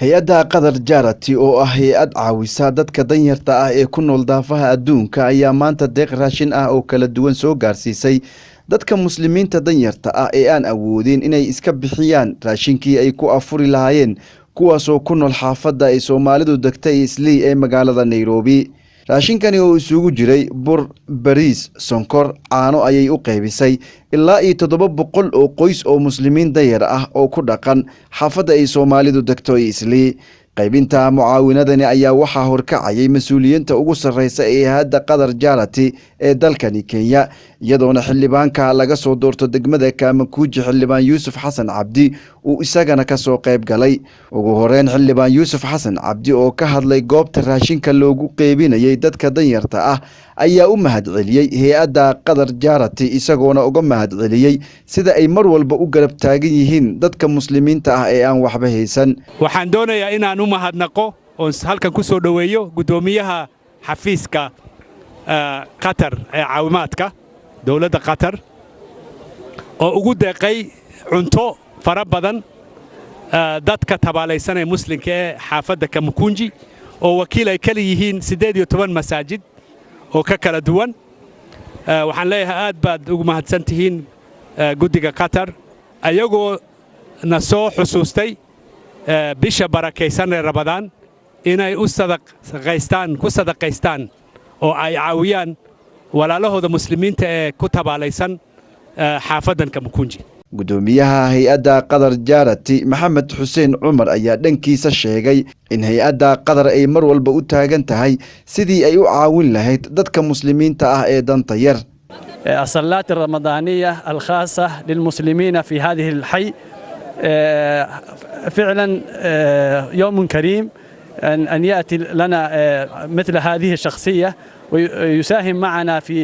Hay-adda Qatar Charity oo ah hay-ad caawisa dadka danyarta ah ee ku nool daafaha adduunka ayaa maanta deeq raashin ah oo kala duwan soo gaarsiisay dadka Muslimiinta danyarta ah ee aan awoodin inay iska bixiyaan raashinkii ay ku afuri lahaayeen, kuwaasoo ku nool xaafadda ay Soomaalidu degtay Islii ee magaalada Nairobi. Raashinkani oo isugu jiray bur, bariis, sonkor, caano ayay u qaybisay ilaa iyo 700 oo qoys oo Muslimiin danyar ah oo ku dhaqan xaafadda ay Soomaalidu degto Islii. Qaybinta mucaawinadani ayaa waxaa horkacayay mas-uuliyiinta ugu sarreysa ee hay-adda Qatar Charity ee dalkani Kenya, iyadoona xildhibaanka laga soo doorto degmada Kaamakuuji, Xildhibaan Yuusuf Xasan Cabdi, uu isagana kasoo qayb galay. Ugu horeyn, Xildhibaan Yuusuf Xasan Cabdi oo ka hadlay goobta raashinka loogu qeybinayay dadka danyarta ah ayaa u mahadceliyey hay-adda Qatar Charity, isagoona uga mahadceliyey sida ay mar walba u garab taagan yihiin dadka Muslimiinta ah ee aan waxba haysan. Waxaan doonayaa inaan u mahadnaqo oon halkan ku soo dhoweeyo guddoomiyaha xafiiska Qatar ee caawimaadka dowladda Qatar oo ugu deeqay cunto fara badan dadka tabaalaysan ee Muslimka ee xaafadda Kamukunji, oo wakiil ay kala yihiin 18 masaajid oo ka kala duwan. Waxaan leeyahay, aad baad ugu mahadsan tihiin guddiga Qatar, ayagoo na soo xusuustay bisha barakaysan ee Ramadaan inay u sadaqaystaan, ku sadaqaystaan oo ay caawiyaan walaalahooda Muslimiinta ee ku tabaalaysan xaafaddan Kamukunji. Guddoomiyaha hay-adda Qatar Charity, Maxamed Xuseen Cumar, ayaa dhankiisa sheegay in hay-adda Qatar ay mar walba u taagan tahay sidii ay u caawin lahayd dadka Muslimiinta ah ee danta yar. الصلاة الرمضانية الخاصة للمسلمين في هذه الحي. فعلا يوم كريم أن يأتي لنا مثل هذه الشخصية ويساهم معنا في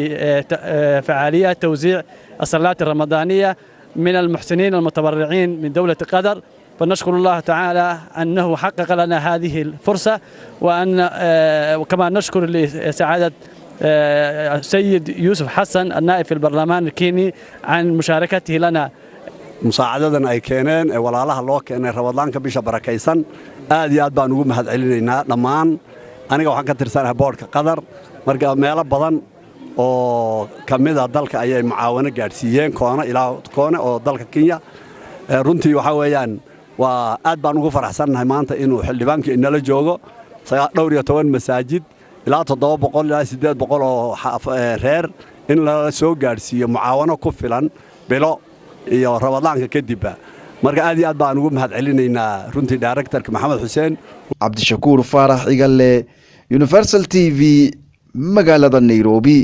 فعاليات توزيع الصلاة الرمضانية من المحسنين المتبرعين من دولة قطر. فنشكر الله تعالى أنه حقق لنا هذه الفرصة، وكما نشكر لسعادة السيد يوسف حسن، النائب في البرلمان الكيني، عن مشاركته لنا. Musaacadadan ay keeneen ee walaalaha loo keenay Ramadaanka bisha barakaysan, aad iyo aad baan ugu mahad celinaynaa dhammaan. Aniga waxaan ka tirsanahay boardka Qatar. Marka meelo badan oo ka mida dalka ayay mucaawano gaadhsiiyeen, koone ilaa koone oo dalka Kenya. Runtii waxaa weeyaan, waa aad baan ugu faraxsannahay maanta inuu xildhibaanku inala joogo. Dhowr iyo toban masaajid, ilaa 700 ilaa 800 oo reer in lala soo gaadhsiiyo mucaawano ku filan bilo iyo Ramadaanka kadibba. Marka aad iyo aad baan ugu mahad celinaynaa runtii directorka Maxamed Xuseen. Cabdishakuur Faarax Cigalle, Universal TV, magaalada Nairobi.